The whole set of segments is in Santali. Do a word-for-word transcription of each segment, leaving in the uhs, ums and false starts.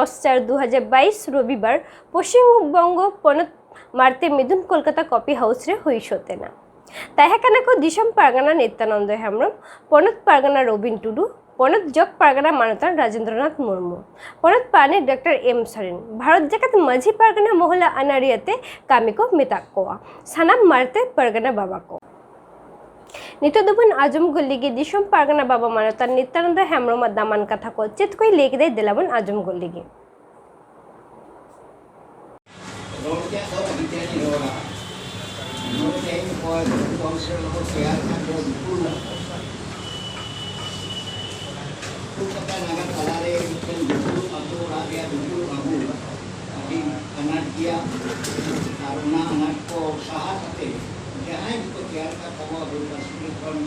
ᱫᱚᱥ ᱪᱟᱨ ᱫᱩ ᱦᱟᱡᱟᱨ ᱵᱟᱭᱤᱥ ᱨᱚᱵᱤᱵᱟᱨ ᱯᱚᱥᱪᱤᱢ ᱵᱚᱝᱜᱚ ᱯᱚᱱᱚᱛ ᱢᱟᱨᱛᱮ ᱢᱤᱫᱩᱱ ᱠᱳᱞᱠᱟᱛᱟ ᱠᱚᱯᱷᱤ ᱦᱟᱣᱩᱥ ᱨᱮ ᱦᱩᱭ ᱥᱚᱫ ᱮᱱᱟ᱾ ᱛᱟᱦᱮᱸ ᱠᱟᱱᱟ ᱠᱚ ᱫᱤᱥᱚᱢ ᱯᱟᱨᱜᱟᱱᱟ ᱱᱤᱛᱭᱟᱱᱚᱱᱫᱚ ᱦᱮᱢᱵᱨᱚᱢ, ᱯᱚᱱᱚᱛ ᱯᱟᱨᱜᱟᱱᱟ ᱨᱚᱵᱤᱱ ᱴᱩᱰᱩ, ᱯᱚᱱᱚᱛ ᱡᱚᱜᱽ ᱯᱟᱨᱜᱟᱱᱟ ᱢᱟᱱᱚᱛᱟᱱ ᱨᱟᱡᱮᱱᱫᱨᱚᱱᱟᱛᱷ ᱢᱩᱨᱢᱩ, ᱯᱚᱱᱚᱛ ᱯᱟᱨᱟᱱᱤᱠ ᱰᱟᱠᱛᱟᱨ ᱮᱢ ᱥᱚᱨᱮᱱ, ᱵᱷᱟᱨᱚᱛ ᱡᱟᱠᱟᱛ ᱢᱟᱹᱡᱷᱤ ᱯᱟᱨᱜᱟᱱᱟ ᱢᱚᱦᱚᱞᱟ ᱟᱹᱱᱟᱹᱨᱤᱭᱟᱹ ᱛᱮ ᱠᱟᱹᱢᱤ ᱠᱚ ᱢᱮᱛᱟᱜ ᱠᱚᱣᱟ, ᱥᱟᱱᱟᱢ ᱢᱟᱨᱛᱮ ᱯᱟᱨᱜᱟᱱᱟ ᱵᱟᱵᱟ ᱠᱚ᱾ ᱱᱤᱛᱚᱜ ᱫᱚᱵᱚᱱ ᱟᱸᱡᱚᱢ ᱜᱚᱫ ᱞᱮᱜᱮ ᱫᱤᱥᱚᱢ ᱯᱟᱨᱜᱟᱱᱟ ᱵᱟᱵᱟ ᱢᱟᱱᱚᱛᱟᱱ ᱱᱤᱛᱭᱟᱱᱚᱱᱫᱚ ᱦᱮᱢᱵᱨᱚᱢᱟᱜ ᱫᱟᱢᱟᱱ ᱠᱟᱛᱷᱟ ᱠᱚ᱾ ᱪᱮᱫ ᱠᱚᱭ ᱞᱟᱹᱭ ᱠᱮᱫᱟᱭ, ᱫᱮᱞᱟ ᱵᱚᱱ ᱟᱸᱡᱚᱢ ᱜᱚᱫ ᱞᱮᱜᱮ᱾ ᱨᱚᱲ ᱛᱮᱭᱟᱜ ᱫᱚ ᱟᱹᱰᱤ ᱛᱮᱫ ᱤᱧ ᱨᱚᱲᱟ᱾ ᱱᱚᱰᱮ ᱛᱮᱦᱮᱧ ᱚᱠᱚᱭ ᱠᱚᱱᱥᱮᱞ ᱠᱚ ᱛᱮᱭᱟᱨ ᱠᱷᱟᱱ ᱫᱚ ᱩᱱᱠᱩ ᱠᱳᱞᱠᱟᱛᱟ ᱱᱟᱜᱟᱨ ᱛᱟᱞᱟᱨᱮ ᱢᱤᱫᱴᱮᱱ ᱫᱩᱯᱲᱩᱵ ᱟᱹᱛᱩ ᱚᱲᱟᱜ ᱨᱮᱭᱟᱜ ᱫᱩᱯᱲᱩᱵ ᱟᱹᱜᱩ ᱟᱹᱰᱤ ᱟᱱᱟᱴ ᱜᱮᱭᱟ᱾ ᱟᱨ ᱚᱱᱟ ᱟᱱᱟᱴ ᱠᱚ ᱥᱟᱦᱟ ᱠᱟᱛᱮ ᱡᱟᱦᱟᱸᱭ ᱜᱮᱠᱚ ᱛᱮᱭᱟᱨ ᱟᱠᱟᱫ ᱛᱟᱵᱚ ᱟᱵᱚ ᱯᱟᱹᱨᱥᱤ ᱠᱷᱚᱱ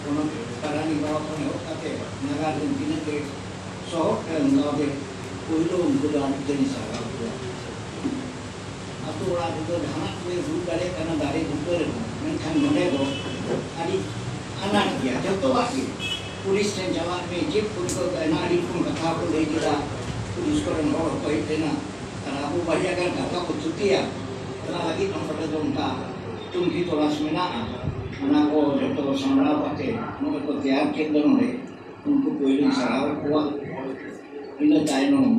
ᱯᱚᱱᱚᱛ ᱯᱟᱨᱟᱱᱤᱠ ᱵᱟᱵᱟ ᱠᱷᱚᱱ ᱮᱦᱚᱵ ᱠᱟᱛᱮ ᱱᱟᱜᱟᱨ ᱨᱮᱱ ᱛᱤᱱᱟᱹᱜ ᱜᱮ ᱥᱚᱦᱚᱫ ᱴᱷᱮᱱ ᱱᱚᱣᱟ ᱜᱮ ᱯᱳᱭᱞᱳ ᱩᱱᱠᱩ ᱫᱚ ᱟᱹᱰᱤ ᱩᱛᱟᱹᱨᱤᱧ ᱥᱟᱨᱦᱟᱣ ᱠᱚᱣᱟ᱾ ᱟᱹᱛᱩ ᱚᱲᱟᱜ ᱨᱮᱫᱚ ᱡᱟᱦᱟᱱᱟᱜ ᱜᱮ ᱦᱩᱭ ᱫᱟᱲᱮᱭᱟᱜ ᱠᱟᱱᱟ ᱫᱟᱨᱮ ᱵᱩᱴᱟᱹ ᱨᱮᱦᱚᱸ, ᱢᱮᱱᱠᱷᱟᱱ ᱱᱚᱰᱮ ᱫᱚ ᱟᱹᱰᱤ ᱟᱱᱟᱴ ᱜᱮᱭᱟ ᱡᱚᱛᱚᱣᱟᱜ ᱜᱮ᱾ ᱯᱩᱞᱤᱥ ᱴᱷᱮᱱ ᱪᱟᱞᱟᱜ ᱢᱮ, ᱪᱮᱫ ᱠᱚ ᱪᱤᱠᱟᱹ ᱠᱟᱱᱟ, ᱟᱹᱰᱤ ᱨᱚᱠᱚᱢ ᱠᱟᱛᱷᱟ ᱠᱚ ᱞᱟᱹᱭ ᱠᱮᱫᱟ, ᱯᱩᱞᱤᱥ ᱠᱚᱨᱮᱱ ᱦᱚᱲ ᱦᱚᱸᱠᱚ ᱦᱮᱡ ᱞᱮᱱᱟ᱾ ᱟᱨ ᱟᱵᱚ ᱵᱟᱨᱭᱟ ᱜᱟᱱ ᱠᱟᱛᱷᱟ ᱠᱚ ᱛᱷᱩᱛᱤᱭᱟ, ᱚᱱᱟ ᱞᱟᱹᱜᱤᱫ ᱦᱚᱸ ᱱᱚᱰᱮ ᱫᱚ ᱚᱱᱠᱟ ᱛᱩᱱᱠᱷᱤ ᱛᱚᱞᱟᱥ ᱢᱮᱱᱟᱜᱼᱟ᱾ ᱚᱱᱟ ᱠᱚ ᱡᱚᱛᱚ ᱥᱟᱢᱵᱲᱟᱣ ᱠᱟᱛᱮ ᱱᱚᱜᱼᱚᱭ ᱠᱚ ᱛᱮᱭᱟᱨ ᱠᱮᱫ ᱫᱚ ᱱᱚᱰᱮ, ᱩᱱᱠᱩ ᱯᱳᱭᱞᱳᱧ ᱥᱟᱨᱦᱟᱣ ᱠᱚᱣᱟ᱾ ᱤᱱᱟᱹ ᱛᱟᱭᱱᱚᱢ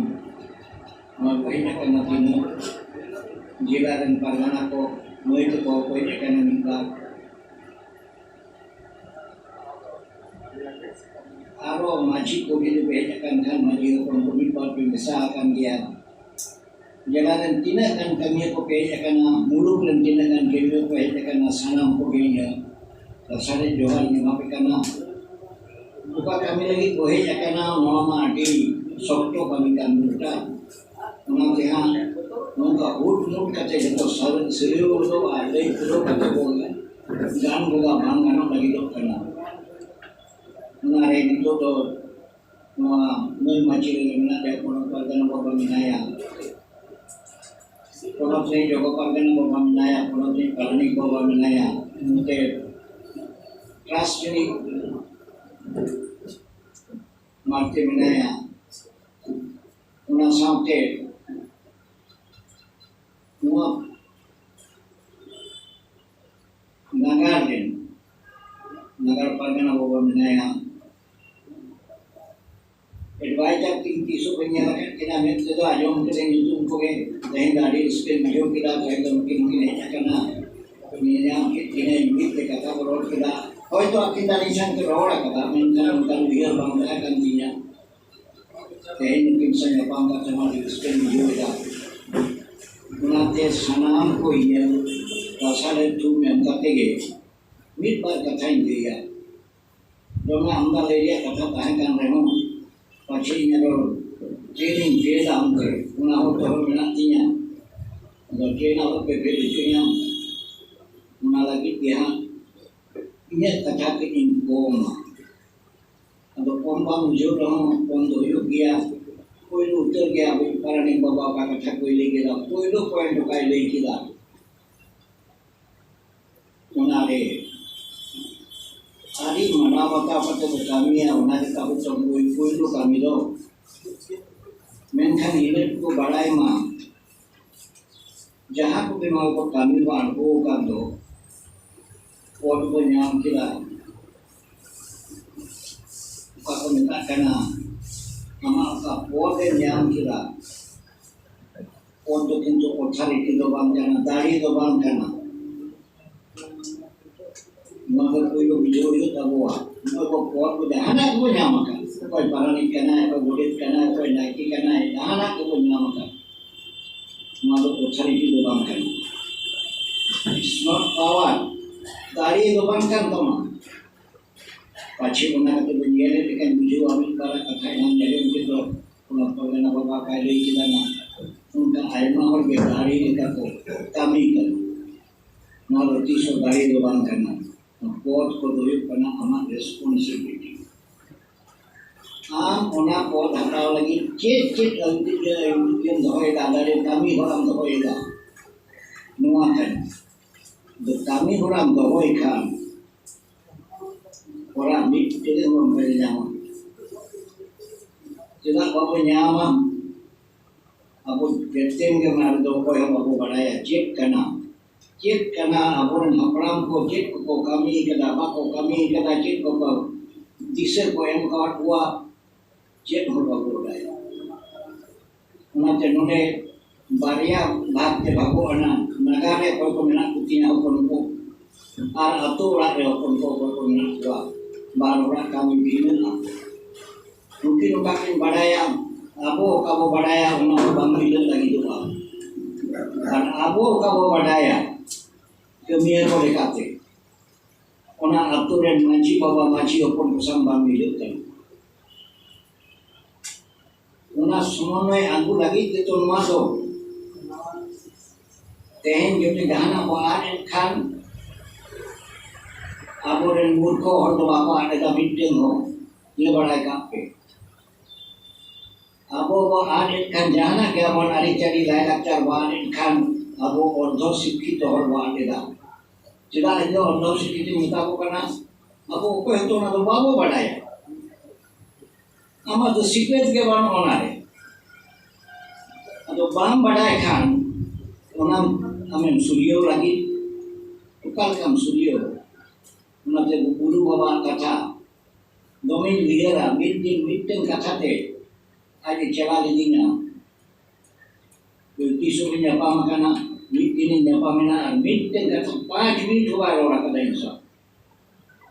ᱱᱚᱣᱟ ᱠᱚ ᱦᱮᱡ ᱟᱠᱟᱱᱟ ᱛᱤᱱᱟᱹᱜ ᱡᱮᱞᱟ ᱨᱮᱱ ᱯᱟᱨᱜᱟᱱᱟ ᱠᱚ, ᱢᱟᱹᱭ ᱛᱟᱠᱚ ᱠᱚ ᱦᱮᱡ ᱟᱠᱟᱱᱟ ᱢᱤᱫ ᱵᱟᱨ᱾ ᱟᱨᱚ ᱢᱟᱹᱡᱷᱤ ᱠᱚ ᱡᱩᱫᱤ ᱯᱮ ᱦᱮᱡ ᱟᱠᱟᱱ ᱠᱷᱟᱱ, ᱢᱟᱹᱡᱷᱤ ᱦᱚᱯᱚᱱ ᱠᱚ ᱢᱤᱫ ᱵᱟᱨ ᱯᱮ ᱢᱮᱥᱟ ᱟᱠᱟᱱ ᱜᱮᱭᱟ᱾ ᱡᱮᱞᱟ ᱨᱮᱱ ᱛᱤᱱᱟᱹᱜ ᱜᱟᱱ ᱠᱟᱹᱢᱤᱭᱟᱹ ᱠᱚ ᱯᱮ ᱦᱮᱡ ᱟᱠᱟᱱᱟ, ᱢᱩᱞᱩᱠ ᱨᱮᱱ ᱛᱤᱱᱟᱹᱜ ᱜᱟᱱ ᱠᱟᱹᱢᱤᱭᱟᱹ ᱠᱚ ᱦᱮᱡ ᱟᱠᱟᱱᱟ, ᱥᱟᱱᱟᱢ ᱠᱚᱜᱮ ᱤᱧᱟᱹᱜ ᱞᱟᱥᱟᱲᱦᱮᱫ ᱡᱚᱦᱟᱨ ᱤᱧ ᱮᱢᱟ ᱯᱮ ᱠᱟᱱᱟ᱾ ᱚᱠᱟ ᱠᱟᱹᱢᱤ ᱞᱟᱹᱜᱤᱫ ᱠᱚ ᱦᱮᱡ ᱟᱠᱟᱱᱟ, ᱱᱚᱣᱟ ᱢᱟ ᱟᱹᱰᱤ ᱥᱚᱠᱛᱚ ᱠᱟᱹᱢᱤ ᱠᱟᱱ ᱢᱤᱫᱴᱟᱝ᱾ ᱚᱱᱟᱛᱮ ᱦᱟᱸᱜ ᱱᱚᱝᱠᱟ ᱦᱩᱴ ᱢᱩᱴ ᱠᱟᱛᱮ ᱡᱚᱛᱚ ᱥᱟᱹᱨᱤ ᱩᱰᱩᱠᱚᱜᱼᱟ, ᱞᱟᱹᱭ ᱯᱩᱨᱟᱹᱣ ᱠᱟᱛᱮ ᱵᱚᱱ ᱜᱟᱱ ᱜᱚᱫᱟ, ᱵᱟᱝ ᱜᱟᱱᱚᱜ ᱞᱟᱹᱜᱤᱫᱚᱜ ᱠᱟᱱᱟ᱾ ᱚᱱᱟᱨᱮ ᱱᱤᱛᱚᱜ ᱫᱚ ᱱᱚᱣᱟ ᱢᱟᱹᱭ ᱢᱟᱹᱡᱷᱤ ᱨᱮ ᱢᱮᱱᱟᱜ ᱞᱮᱭᱟ, ᱯᱚᱱᱚᱛ ᱯᱟᱨᱜᱟᱱᱟ ᱵᱟᱵᱟ ᱢᱮᱱᱟᱭᱟ, ᱯᱚᱱᱚᱛ ᱨᱮ ᱡᱚᱜᱚ ᱯᱟᱨᱜᱟᱱᱟ ᱵᱟᱵᱟ ᱢᱮᱱᱟᱭᱟ, ᱯᱚᱱᱚᱛ ᱨᱮ ᱯᱟᱨᱟᱱᱤᱠ ᱵᱟᱵᱟ ᱢᱮᱱᱟᱭᱟ, ᱱᱚᱛᱮ ᱴᱨᱟᱥᱴ ᱨᱤᱱᱤᱡ ᱢᱟᱨᱛᱮ ᱢᱮᱱᱟᱭᱟ᱾ ᱚᱱᱟ ᱥᱟᱶᱛᱮ ᱱᱚᱣᱟ ᱱᱟᱜᱟᱨ ᱨᱮᱱ, ᱱᱟᱜᱟᱨ ᱯᱟᱨᱜᱟᱱᱟ ᱵᱟᱵᱟ ᱢᱮᱱᱟᱭᱟ, ᱮᱰᱵᱷᱟᱭᱡᱟᱨ ᱛᱤᱧ ᱛᱤᱥ ᱦᱚᱸ ᱵᱟᱹᱧ ᱧᱮᱞ ᱟᱠᱟᱫ ᱠᱤᱱᱟ, ᱢᱮᱫ ᱛᱮᱫᱚ ᱟᱸᱡᱚᱢ ᱠᱟᱛᱮ ᱧᱩᱛᱩᱢ ᱠᱚᱜᱮ ᱛᱮᱦᱮᱧ ᱫᱚ ᱟᱹᱰᱤ ᱨᱟᱹᱥᱠᱟᱹᱧ ᱵᱩᱡᱷᱟᱹᱣ ᱠᱮᱫᱟ᱾ ᱛᱮᱦᱮᱧ ᱫᱚ ᱱᱩᱠᱤᱱ ᱦᱚᱸᱠᱤᱱ ᱦᱮᱡ ᱟᱠᱟᱱᱟ, ᱧᱮᱧᱟᱢ ᱠᱮᱫ ᱠᱤᱱᱟᱹᱧ, ᱢᱤᱫ ᱛᱮ ᱠᱟᱛᱷᱟ ᱠᱚ ᱨᱚᱲ ᱠᱮᱫᱟ᱾ ᱦᱚᱭᱛᱳ ᱟᱹᱠᱤᱱ ᱫᱚ ᱟᱹᱞᱤᱧ ᱥᱟᱶ ᱠᱤᱱ ᱨᱚᱲ ᱟᱠᱟᱫᱟ, ᱢᱮᱱᱠᱷᱟᱱ ᱚᱱᱠᱟᱱ ᱩᱭᱦᱟᱹᱨ ᱵᱟᱝ ᱛᱟᱦᱮᱸ ᱠᱟᱱ ᱛᱤᱧᱟ᱾ ᱛᱮᱦᱮᱧ ᱱᱩᱠᱤᱱ ᱥᱟᱶ ᱧᱟᱯᱟᱢ ᱠᱟᱛᱮ ᱦᱚᱸ ᱟᱹᱰᱤ ᱨᱟᱹᱥᱠᱟᱹᱧ ᱵᱩᱡᱷᱟᱹᱣ ᱮᱫᱟ᱾ ᱚᱱᱟᱛᱮ ᱥᱟᱱᱟᱢ ᱠᱚ ᱤᱧᱟᱹᱜ ᱨᱟᱥᱟ ᱨᱮ ᱛᱷᱩᱢ ᱮᱢ ᱠᱟᱛᱮ ᱜᱮ ᱢᱤᱫ ᱵᱟᱨ ᱠᱟᱛᱷᱟᱧ ᱞᱟᱹᱭᱟ᱾ ᱫᱚᱢᱮ ᱟᱢᱫᱟ ᱞᱟᱹᱭ ᱨᱮᱭᱟᱜ ᱠᱟᱛᱷᱟ ᱛᱟᱦᱮᱸ ᱠᱟᱱ ᱨᱮᱦᱚᱸ, ᱯᱟᱪᱷᱮ ᱤᱧ ᱟᱨᱚ ᱴᱨᱮᱱᱤᱧ ᱯᱷᱮᱞᱟ, ᱚᱱᱛᱮ ᱚᱱᱟ ᱦᱚᱸ ᱛᱚᱦᱚᱨ ᱢᱮᱱᱟᱜ ᱛᱤᱧᱟ᱾ ᱟᱫᱚ ᱴᱨᱮᱱ ᱟᱞᱚ ᱯᱮ ᱯᱷᱮᱞ ᱦᱚᱪᱚᱧᱟ, ᱚᱱᱟ ᱞᱟᱹᱜᱤᱫ ᱜᱮ ᱦᱟᱸᱜ ᱤᱧᱟᱹᱜ ᱠᱟᱛᱷᱟ ᱠᱟᱹᱡ ᱤᱧ ᱠᱚᱢᱟ᱾ ᱟᱫᱚ ᱠᱚᱢ ᱵᱟᱝ ᱵᱩᱡᱷᱟᱹᱣ ᱨᱮᱦᱚᱸ ᱠᱚᱢ ᱫᱚ ᱦᱩᱭᱩᱜ ᱜᱮᱭᱟ᱾ ᱯᱳᱭᱞᱳ ᱩᱛᱟᱹᱨ ᱜᱮ ᱟᱵᱚ ᱯᱟᱨᱟᱱᱤᱠ ᱵᱟᱵᱟ ᱚᱠᱟ ᱠᱟᱛᱷᱟ ᱠᱚᱭ ᱞᱟᱹᱭ ᱠᱮᱫᱟ, ᱯᱳᱭᱞᱳ ᱯᱚᱭᱮᱱᱴ ᱚᱠᱟᱭ ᱞᱟᱹᱭ ᱠᱮᱫᱟ, ᱚᱱᱟᱨᱮ ᱟᱹᱰᱤ ᱢᱟᱱᱟᱣ ᱵᱟᱛᱟᱣ ᱠᱟᱛᱮ ᱵᱚ ᱠᱟᱹᱢᱤᱭᱟ, ᱚᱱᱟ ᱜᱮ ᱛᱟᱵᱚ ᱛᱚ ᱯᱳᱭᱞᱳ ᱠᱟᱹᱢᱤ ᱫᱚ᱾ ᱢᱮᱱᱠᱷᱟᱱ ᱤᱱᱟᱹ ᱠᱚ ᱵᱟᱲᱟᱭ ᱢᱟ, ᱡᱟᱦᱟᱸ ᱠᱚᱜᱮ ᱱᱚᱣᱟ ᱠᱚ ᱠᱟᱹᱢᱤ ᱵᱚ ᱟᱬᱜᱚ ᱟᱠᱟᱱ ᱫᱚ, ᱯᱚᱫ ᱵᱚ ᱧᱟᱢ ᱠᱮᱫᱟ, ᱚᱠᱟ ᱠᱚ ᱢᱮᱛᱟᱜ ᱠᱟᱱᱟ, ᱟᱢᱟᱜ ᱚᱠᱟ ᱯᱚᱫ ᱮᱢ ᱧᱟᱢ ᱠᱮᱫᱟ, ᱯᱚᱫ ᱫᱚ ᱠᱤᱱᱛᱩ ᱚᱛᱷᱟᱨᱤᱴᱤ ᱫᱚ ᱵᱟᱝ ᱠᱟᱱᱟ, ᱫᱟᱲᱮ ᱫᱚ ᱵᱟᱝ ᱠᱟᱱᱟ᱾ ᱱᱚᱣᱟ ᱫᱚ ᱯᱳᱭᱞᱳ ᱵᱩᱡᱷᱟᱹᱣ ᱦᱩᱭᱩᱜ ᱛᱟᱵᱚᱣᱟ᱾ ᱱᱚᱜᱼᱚᱭ ᱠᱚ ᱯᱚᱫ ᱠᱚ ᱡᱟᱦᱟᱱᱟᱜ ᱜᱮᱵᱚ ᱧᱟᱢ ᱟᱠᱟᱫ, ᱚᱠᱚᱭ ᱯᱟᱨᱟᱱᱤᱠ ᱠᱟᱱᱟᱭ, ᱚᱠᱚᱭ ᱜᱚᱰᱮᱛ ᱠᱟᱱᱟᱭ, ᱚᱠᱚᱭ ᱱᱟᱭᱠᱮ ᱠᱟᱱᱟᱭ, ᱡᱟᱦᱟᱱᱟᱜ ᱜᱮᱵᱚ ᱧᱟᱢ ᱟᱠᱟᱫ, ᱱᱚᱣᱟ ᱫᱚ ᱚᱛᱷᱟᱨᱤᱴᱤ ᱫᱚ ᱵᱟᱝ ᱠᱟᱱᱟ᱾ It's not power. ᱫᱟᱲᱮ ᱫᱚ ᱵᱟᱝ ᱠᱟᱱ ᱛᱟᱢᱟ᱾ ᱯᱟᱪᱷᱮ ᱚᱱᱟ ᱠᱟᱛᱮ ᱵᱚᱱ ᱧᱮᱞᱮᱫ ᱞᱮᱠᱟᱧ ᱵᱩᱡᱷᱟᱹᱣᱟ, ᱢᱤᱫ ᱵᱟᱨ ᱠᱟᱛᱷᱟ ᱮᱢᱟᱱ ᱧᱮᱞᱮᱫ ᱜᱮ ᱫᱚ, ᱚᱱᱟ ᱯᱟᱨᱜᱟᱱᱟ ᱵᱟᱵᱟ ᱠᱟᱭ ᱞᱟᱹᱭ ᱠᱮᱫᱟ ᱱᱟ, ᱚᱱᱠᱟ ᱟᱭᱢᱟ ᱦᱚᱲ ᱜᱮ ᱫᱟᱲᱮ ᱞᱮᱠᱟ ᱠᱚ ᱠᱟᱹᱢᱤ ᱠᱟᱱᱟ᱾ ᱱᱚᱣᱟ ᱫᱚ ᱛᱤᱥ ᱦᱚᱸ ᱫᱟᱲᱮ ᱫᱚ ᱵᱟᱝ ᱠᱟᱱᱟ᱾ ᱱᱚᱣᱟ ᱯᱚᱫ ᱠᱚᱫᱚ ᱦᱩᱭᱩᱜ ᱠᱟᱱᱟ ᱟᱢᱟᱜ ᱨᱮᱥᱯᱚᱱᱥᱤᱵᱤᱞᱤᱴᱤ᱾ ᱟᱢ ᱚᱱᱟ ᱯᱚᱫ ᱦᱟᱛᱟᱣ ᱞᱟᱹᱜᱤᱫ ᱪᱮᱫ ᱪᱮᱫ ᱟᱹᱭᱫᱟᱹᱨᱤ ᱮᱢ ᱫᱚᱦᱚᱭᱮᱫᱟ, ᱫᱟᱲᱮ ᱠᱟᱹᱢᱤ ᱦᱚᱨᱟᱢ ᱫᱚᱦᱚᱭᱮᱫᱟ, ᱱᱚᱣᱟ ᱠᱟᱱᱟ᱾ ᱟᱫᱚ ᱠᱟᱹᱢᱤ ᱦᱚᱨᱟᱢ ᱫᱚᱦᱚᱭ ᱠᱷᱟᱱ, ᱦᱚᱨᱟ ᱢᱤᱫᱴᱮᱱ ᱦᱚᱸ ᱵᱟᱢ ᱧᱟᱢᱟ᱾ ᱪᱮᱫᱟᱜ ᱵᱟᱵᱚ ᱧᱟᱢᱟ? ᱟᱵᱚ ᱡᱮᱛᱮᱱ ᱜᱮ ᱚᱱᱟ ᱨᱮᱫᱚ ᱚᱠᱚᱭ ᱦᱚᱸ ᱵᱟᱵᱚ ᱵᱟᱲᱟᱭᱟ ᱪᱮᱫ ᱠᱟᱱᱟ, ᱪᱮᱫ ᱠᱟᱱᱟ, ᱟᱵᱚᱨᱮᱱ ᱦᱟᱯᱲᱟᱢ ᱠᱚ ᱪᱮᱫ ᱠᱚᱠᱚ ᱠᱟᱹᱢᱤ ᱠᱟᱫᱟ, ᱵᱟᱠᱚ ᱠᱟᱹᱢᱤ ᱠᱟᱫᱟ, ᱪᱮᱫ ᱠᱚᱠᱚ ᱫᱤᱥᱟᱹ ᱠᱚ ᱮᱢ ᱟᱠᱟᱫ ᱠᱚᱣᱟ, ᱪᱮᱫ ᱦᱚᱸ ᱵᱟᱵᱚ ᱵᱟᱲᱟᱭᱟ᱾ ᱚᱱᱟᱛᱮ ᱱᱚᱰᱮ ᱵᱟᱨᱭᱟ ᱵᱷᱟᱜᱽ ᱛᱮ ᱵᱷᱟᱜᱚᱜ ᱟᱱᱟ᱾ ᱱᱟᱜᱟᱨ ᱨᱮ ᱚᱠᱚᱭ ᱠᱚ ᱢᱮᱱᱟᱜ ᱠᱚ ᱛᱤᱧᱟ ᱦᱚᱯᱚᱱ ᱠᱚ, ᱟᱨ ᱟᱛᱳ ᱚᱲᱟᱜ ᱨᱮ ᱦᱚᱯᱚᱱ ᱠᱚ ᱚᱠᱚᱭ ᱠᱚ ᱢᱮᱱᱟᱜ ᱠᱚᱣᱟ, ᱵᱟᱨ ᱦᱚᱲᱟᱜ ᱠᱟᱹᱢᱤ ᱵᱷᱤᱱᱟᱹᱜᱼᱟ᱾ ᱩᱱᱠᱤᱱ ᱚᱠᱟ ᱠᱤᱱ ᱵᱟᱰᱟᱭᱟ, ᱟᱵᱚ ᱚᱠᱟ ᱵᱚ ᱵᱟᱰᱟᱭᱟ, ᱚᱱᱟ ᱦᱚᱸ ᱵᱟᱝ ᱢᱤᱞᱟᱹᱜ ᱞᱟᱹᱜᱤᱫᱚᱜᱼᱟ᱾ ᱟᱨ ᱟᱵᱚ ᱚᱠᱟ ᱵᱚ ᱵᱟᱰᱟᱭᱟ, ᱠᱟᱹᱢᱤᱭᱟᱹ ᱠᱚ ᱞᱮᱠᱟᱛᱮ, ᱚᱱᱟ ᱟᱛᱳ ᱨᱮᱱ ᱢᱟᱹᱡᱷᱤ ᱵᱟᱵᱟ, ᱢᱟᱹᱡᱷᱤ ᱦᱚᱯᱚᱱ ᱠᱚ ᱥᱟᱶ ᱵᱟᱝ ᱢᱤᱞᱟᱹᱜ ᱠᱟᱱᱟ᱾ ᱚᱱᱟ ᱥᱚᱢᱚᱱᱚᱭ ᱟᱹᱜᱩ ᱞᱟᱹᱜᱤᱫ ᱜᱮᱛᱚ ᱱᱚᱣᱟ ᱫᱚ᱾ ᱛᱮᱦᱮᱧ ᱡᱩᱫᱤ ᱡᱟᱦᱟᱱᱟᱜ ᱵᱚ ᱟᱫ ᱮᱫ ᱠᱷᱟᱱ, ᱟᱵᱚᱨᱮᱱ ᱢᱩᱨᱠᱷᱚ ᱦᱚᱲ ᱫᱚ ᱵᱟᱠᱚ ᱟᱫ ᱮᱫᱟ ᱢᱤᱫᱴᱟᱹᱝ ᱦᱚᱸ, ᱞᱟᱹᱭ ᱵᱟᱲᱟᱭ ᱠᱟᱜ ᱯᱮ᱾ ᱟᱵᱚ ᱵᱚ ᱟᱫ ᱮᱫ ᱠᱷᱟᱱ, ᱡᱟᱦᱟᱱᱟᱜ ᱜᱮ ᱟᱵᱚᱣᱟᱜ ᱟᱹᱨᱤᱪᱟᱹᱞᱤ ᱞᱟᱭᱼᱞᱟᱠᱪᱟᱨ ᱵᱚ ᱟᱫ ᱮᱫ ᱠᱷᱟᱱ, ᱟᱵᱚ ᱚᱨᱫᱷᱚ ᱥᱤᱠᱠᱷᱤᱛᱚ ᱦᱚᱲ ᱵᱚ ᱟᱫ ᱮᱫᱟ᱾ ᱪᱮᱫᱟᱜ ᱤᱧ ᱫᱚ ᱚᱨᱫᱷᱚ ᱥᱤᱠᱠᱷᱤᱛᱚᱧ ᱢᱮᱛᱟ ᱠᱚ ᱠᱟᱱᱟ? ᱟᱵᱚ ᱚᱠᱚᱭ ᱦᱚᱸᱛᱚ ᱚᱱᱟ ᱫᱚ ᱵᱟᱵᱚ ᱵᱟᱰᱟᱭᱟ᱾ ᱟᱢᱟᱜ ᱫᱚ ᱥᱤᱠᱷᱱᱟᱹᱛ ᱜᱮ ᱵᱟᱹᱱᱩᱜᱼᱟ ᱚᱱᱟᱨᱮ᱾ ᱟᱫᱚ ᱵᱟᱢ ᱵᱟᱰᱟᱭ ᱠᱷᱟᱱ ᱚᱱᱟ ᱟᱢᱮᱢ ᱥᱩᱨᱭᱟᱹᱣ ᱞᱟᱹᱜᱤᱫ ᱚᱠᱟ ᱞᱮᱠᱟᱢ ᱥᱩᱨᱭᱟᱹᱣ? ᱚᱱᱟᱛᱮ ᱜᱩᱨᱩ ᱵᱟᱵᱟᱣᱟᱜ ᱠᱟᱛᱷᱟ ᱫᱚᱢᱮᱧ ᱩᱭᱦᱟᱹᱨᱟ᱾ ᱢᱤᱫ ᱫᱤᱱ ᱢᱤᱫᱴᱮᱱ ᱠᱟᱛᱷᱟ ᱛᱮ ᱟᱡ ᱮ ᱪᱟᱞᱟᱣ ᱞᱤᱫᱤᱧᱟ᱾ ᱛᱤᱥ ᱦᱚᱸ ᱧᱟᱯᱟᱢ ᱟᱠᱟᱱᱟ, ᱢᱤᱫ ᱫᱤᱱᱤᱧ ᱧᱟᱯᱟᱢᱮᱱᱟ ᱟᱨ ᱢᱤᱫᱴᱮᱱ ᱠᱟᱛᱷᱟ ᱯᱟᱸᱪ ᱢᱤᱱᱤᱴ ᱦᱚᱸ ᱵᱟᱭ ᱨᱚᱲ ᱟᱠᱟᱫᱟ ᱤᱧ ᱥᱟᱶ᱾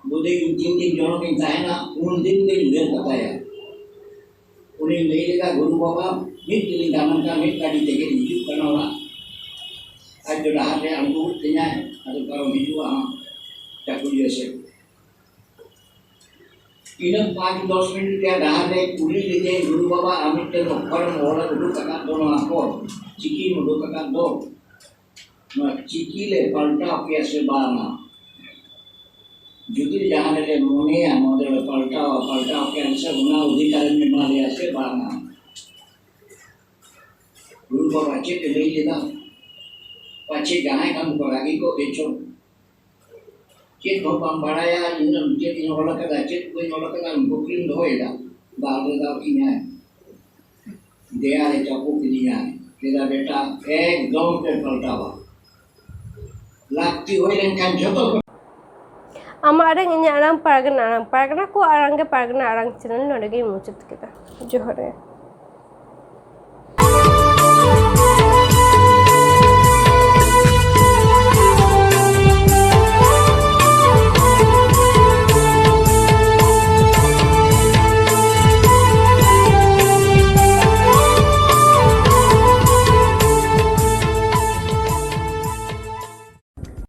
ᱵᱩᱫᱷᱤ ᱤᱧ ᱛᱤᱱ ᱫᱤᱱ ᱡᱚᱱᱚᱢ ᱤᱧ ᱛᱟᱦᱮᱱᱟ, ᱩᱱ ᱫᱤᱱ ᱜᱮᱧ ᱩᱭᱦᱟᱹᱨ ᱠᱟᱛᱟᱭᱟ᱾ ᱩᱱᱤ ᱞᱟᱹᱭ ᱞᱮᱫᱟ, "ᱜᱩᱨᱩ ᱵᱟᱵᱟ, ᱢᱤᱫ ᱫᱤᱱᱤᱧ ᱫᱟᱱᱟᱝ ᱠᱟᱱ ᱢᱤᱫ ᱜᱟᱹᱰᱤ ᱛᱮᱜᱮ ᱦᱤᱡᱩᱜ ᱠᱟᱱᱟ ᱚᱲᱟᱜ᱾ ᱟᱡ ᱫᱚ ᱰᱟᱦᱟᱨ ᱨᱮ ᱟᱬᱜᱚ ᱜᱚᱫ ᱛᱤᱧᱟᱭ, ᱟᱫᱚ ᱯᱟᱨᱚᱢ ᱦᱤᱡᱩᱜᱼᱟ ᱦᱟᱸᱜ ᱪᱟᱠᱩᱞᱤᱭᱟᱹ ᱥᱮᱫ᱾" ᱤᱱᱟᱹ ᱯᱟᱸᱪ ᱫᱚᱥ ᱢᱤᱱᱤᱴ ᱨᱮᱭᱟᱜ ᱰᱟᱦᱟᱨ ᱨᱮ ᱠᱩᱞᱤ ᱞᱮᱫᱮᱭᱟᱹᱧ, "ᱜᱩᱨᱩ ᱵᱟᱵᱟ, ᱟᱢ ᱢᱤᱫᱴᱮᱱ ᱚᱠᱠᱷᱚᱨᱮᱢ ᱚᱞ ᱩᱰᱩᱠ ᱟᱠᱟᱫ ᱫᱚ, ᱱᱚᱣᱟ ᱠᱚ ᱪᱤᱠᱤᱢ ᱩᱰᱩᱠ ᱟᱠᱟᱫ ᱫᱚ, ᱱᱚᱣᱟ ᱪᱤᱠᱤ ᱞᱮ ᱯᱟᱞᱴᱟᱣ ᱠᱮᱭᱟ ᱥᱮ ᱵᱟᱝᱟ?" ᱡᱩᱫᱤ ᱡᱟᱦᱟᱸ ᱨᱮᱞᱮ ᱢᱚᱱᱮᱭᱟ ᱱᱚᱣᱟ ᱫᱚᱞᱮ ᱯᱟᱞᱴᱟᱣᱟ, ᱯᱟᱞᱴᱟᱣ ᱠᱮᱭᱟ ᱥᱮ, ᱚᱱᱟ ᱚᱫᱷᱤᱠᱟᱨᱮᱢ ᱮᱢᱟ ᱞᱮᱭᱟ ᱥᱮ ᱵᱟᱝᱟ? ᱜᱩᱨᱩ ᱵᱟᱵᱟ ᱪᱮᱫ ᱮ ᱞᱟᱹᱭ ᱞᱮᱫᱟ? ᱯᱟᱪᱷᱮ ᱡᱟᱦᱟᱸᱭ ᱠᱷᱟᱱ ᱠᱚ ᱨᱟᱹᱜᱤ ᱠᱚᱜ ᱜᱮᱪᱚ᱾ ᱪᱮᱫ ᱦᱚᱸ ᱵᱟᱢ ᱵᱟᱲᱟᱭᱟ, ᱤᱧ ᱪᱮᱫ ᱤᱧ ᱚᱞ ᱟᱠᱟᱫᱟ, ᱪᱮᱫ ᱵᱟᱹᱧ ᱚᱞ ᱟᱠᱟᱫᱟ, ᱠᱩᱠᱞᱤᱢ ᱫᱚᱦᱚᱭᱮᱫᱟ, ᱫᱟᱞ ᱨᱮ ᱫᱟᱞ ᱠᱤᱧᱟᱭ᱾ ᱫᱮᱭᱟ ᱨᱮ ᱪᱟᱯᱚ ᱠᱤᱫᱤᱧᱟᱭ᱾ ᱪᱮᱫᱟᱜ ᱵᱮᱴᱟ? ᱮᱠᱫᱚᱢ ᱯᱮ ᱯᱟᱞᱴᱟᱣᱟ᱾ ᱞᱟᱹᱠᱛᱤ ᱦᱩᱭ ᱞᱮᱱᱠᱷᱟᱱ ᱡᱷᱚᱛᱚ ᱯᱮ ᱟᱢᱟᱜ ᱟᱲᱟᱝ, ᱤᱧᱟᱹᱜ ᱟᱲᱟᱝ, ᱯᱟᱨᱜᱟᱱᱟ ᱟᱲᱟᱝ, ᱯᱟᱨᱜᱟᱱᱟ ᱠᱚ ᱟᱲᱟᱝ ᱜᱮ ᱯᱟᱨᱜᱟᱱᱟ ᱟᱲᱟᱝ ᱪᱮᱱᱮᱞ ᱱᱚᱰᱮ ᱜᱤᱧ ᱢᱩᱪᱟᱹᱫ ᱠᱮᱫᱟ᱾ ᱡᱚᱦᱟᱨ ᱜᱮ᱾